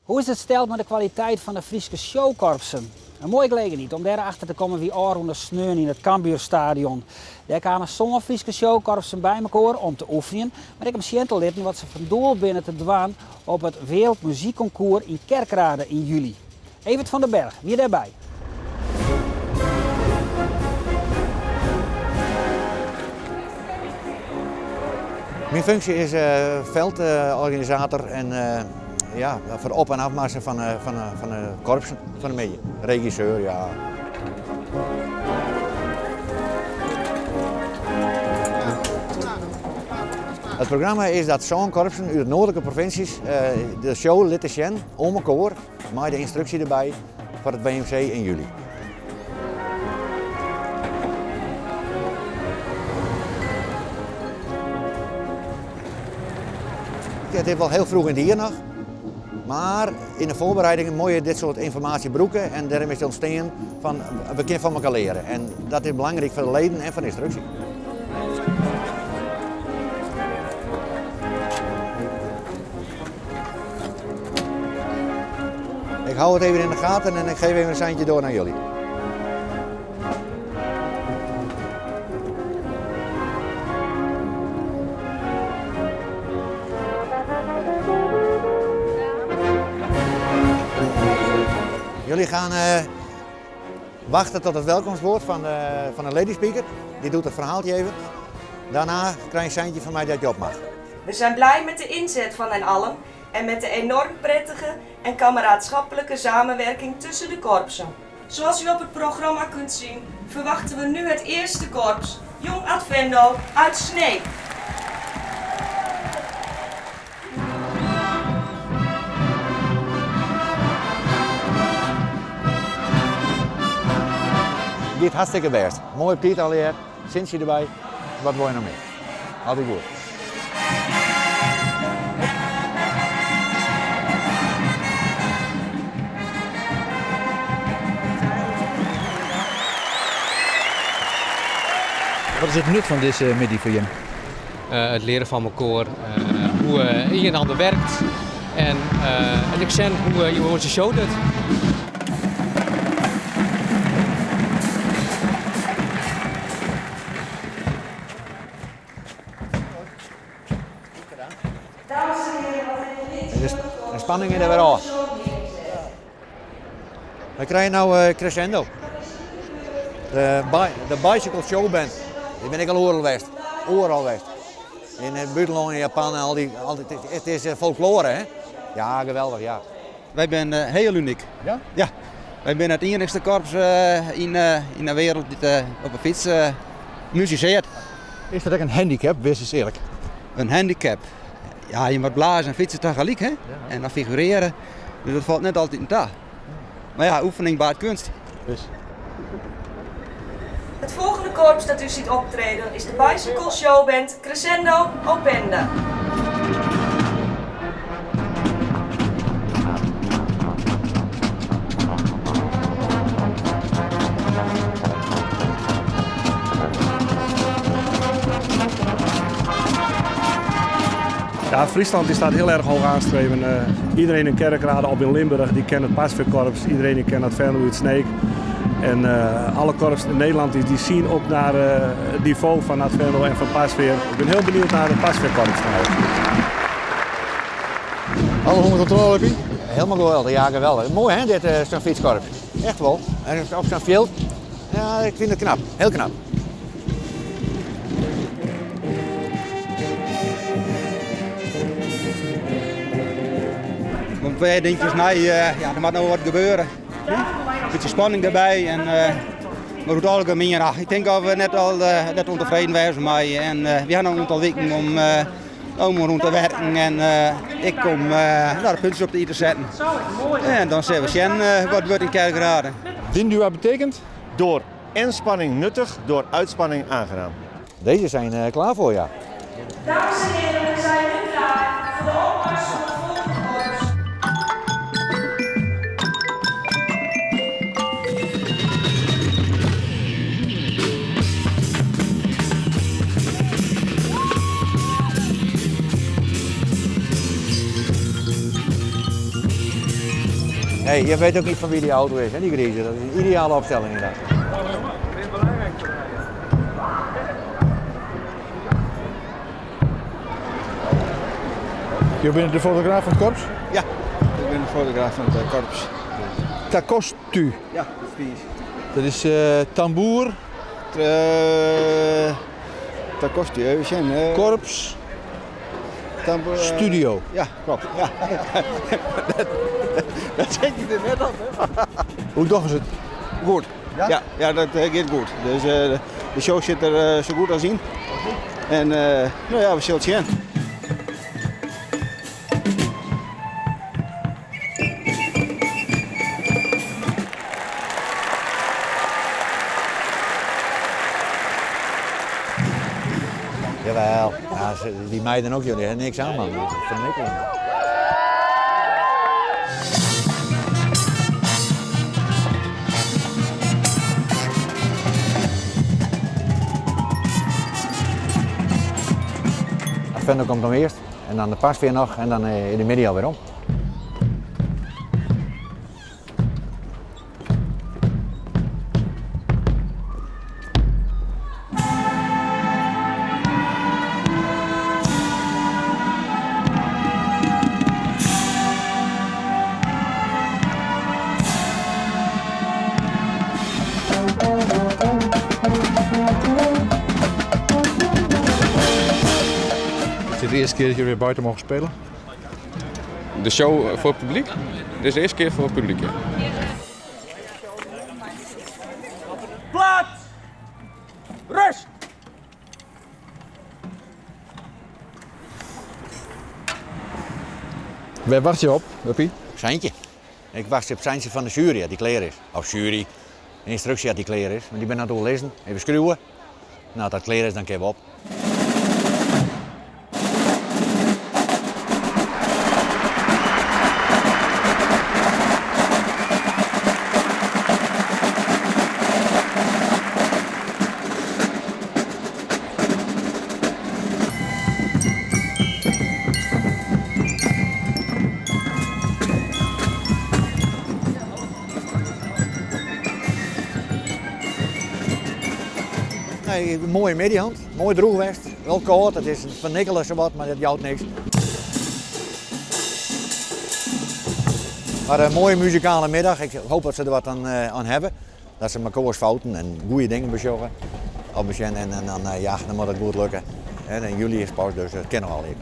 Hoe is it steld mei de kwaliteit fan de Fryske showkorpsen? In moaie gelegenheid om dêr achter te kommen wie ôfrûne sneon yn it Cambuurstadion. Dêr kamen sân Fryske showkorpsen by mekoar om te oefenjen, mar ek om sjen te litten wat se fan doel binne te dwaan op it Wereldmuziekconcours yn Kerkrade yn july. Evert van den Berg wie dêrby. Myn funksje is veldorganisator en ja, foar op en afmarsen fan fan de korpsen fan de middei. Regisseur, ja. It programma is dat sân korpsen út de noardlike provinsjes de show litte sjen oan mekoar mei de ynstruksje derby foar it WMC yn july. It is wol hiel froech yn it jier noch, mar yn de foarbereidingen moatte je dit soart ynformaasje brûke en dêrom is it ûntstean fan we kinne fan mekoar leare en dat is belangryk foar de leden en foar de ynstruksje. Ik hou het even in de gaten en ik geef even een seintje door naar jullie. Jullie gaan wachten tot het welkomstwoord van de lady speaker. Die doet het verhaaltje even. Daarna krijg je een seintje van mij dat je op mag. We zijn blij met de inzet van hen allen en met de enorm prettige en kameraadschappelijke samenwerking tussen de korpsen. Zoals u op het programma kunt zien, verwachten we nu het eerste korps, Jong Advendo uit Sneek. Giet hartstikke bêst. Moai op tiid allegear. Sintsje derby. Wat wol je noch mear? Altyd goed. Wat is it nut fan dizze middei foar jim? It learen fan mekoar hoe ien en ander werkt en ek sjen hoe iemand syn show docht. De spanning is der wer ôf. Wy krije no Crescendo. De Bicycle Show Band. Dy bin ik al oeral west. Oeral west. Yn it bûtenlân, yn Japan en al dy, it is folkloare hè. Ja, geweldich, ja. Wy binne hiel unyk. Ja? Ja. Wy binne it iennichste korps yn de wereld dy't op 'e fyts musisearret. Is dat ek in handicap, wês ris earlik? In handicap? Ja, je moat blaze en fytse tagelyk, hè? En dan figurearje. Dus dat falt net altyd ta. Mar ja, oefening baart kunst. Dus. Het volgende korps dat u ziet optreden is de Bicycle Showband Crescendo Opende. Ja, Friesland die staat heel erg hoog aanstreven. Iedereen in Kerkrade of in Limburg die kent het Pasveerkorps. Iedereen die kent Advendo uit Sneek. En alle korpsen in Nederland die, die zien ook naar het niveau van Advendo en van Pasveer. Ik ben heel benieuwd naar het Pasveerkorps trouwens. Alles onder controle, heb je? Helemaal geweldig, ja geweldig. Mooi hè, dit zo'n fietskorps. Echt wel. En op zo'n veld, ja, ik vind het knap. Heel knap. Want wij denken, nee, ja, er moet nou wat gebeuren. Een beetje spanning erbij. En, maar het algemeen, ja, ik denk dat we net al net ontevreden waren mee. En we hebben nog een aantal weken om rond te werken. En ik kom nou, de puntjes op de i te zetten. En dan zullen we zien wat wordt in Kerkrade. Dindua betekent? Door inspanning nuttig, door uitspanning aangenaam. Deze zijn klaar voor, ja. Dames en heren, we zijn nu klaar voor de opmars van het volgende korps. Nee, je weet ook niet van wie die auto is, hè, die grieze. Dat is een ideale opstelling inderdaad. Je bent de fotograaf van het korps? Ja, ik ben de fotograaf van het korps. Takostu. Ja, precies. Dat is tamboer. Takostu, even zien. Korps. Tamboer, Studio. Ja, klopt. Ja. dat zeg je er net op, hè? Hoe doch is het? Goed. Ja? Ja, ja, dat gaat goed. Dus de show zit er zo goed als in. En nou ja, we zullen het zien. Jawel, ja, die meiden ook, jullie hebben niks aan, man. Vernikkelen. Advendo komt dan eerst en dan de pasveer nog en dan in de middag alweer om. Is dit de eerste keer dat jullie weer buiten mogen spelen? De show voor het publiek? Dit is de eerste keer voor het publiek, ja. Plaats! Rust! Waar wacht je op, Uppie? Seintje. Ik wacht op Seintje van de jury dat die klaar is. Of jury, de instructie dat die klaar is. Maar die ben aan het lezen. Even schreeuwen. Nou, als dat klaar is, dan kunnen we op. Nee, een mooie middenhand, mooi droegwest, wel koud, het is van nikkelen zowat, maar dat jouwt niks. Maar een mooie muzikale middag, ik hoop dat ze er wat aan hebben. Dat ze elkaars fouten en goede dingen bezorgen. Op en dan, ja, dan moet het goed lukken. En in juli is pas, dus het kan nog al hier.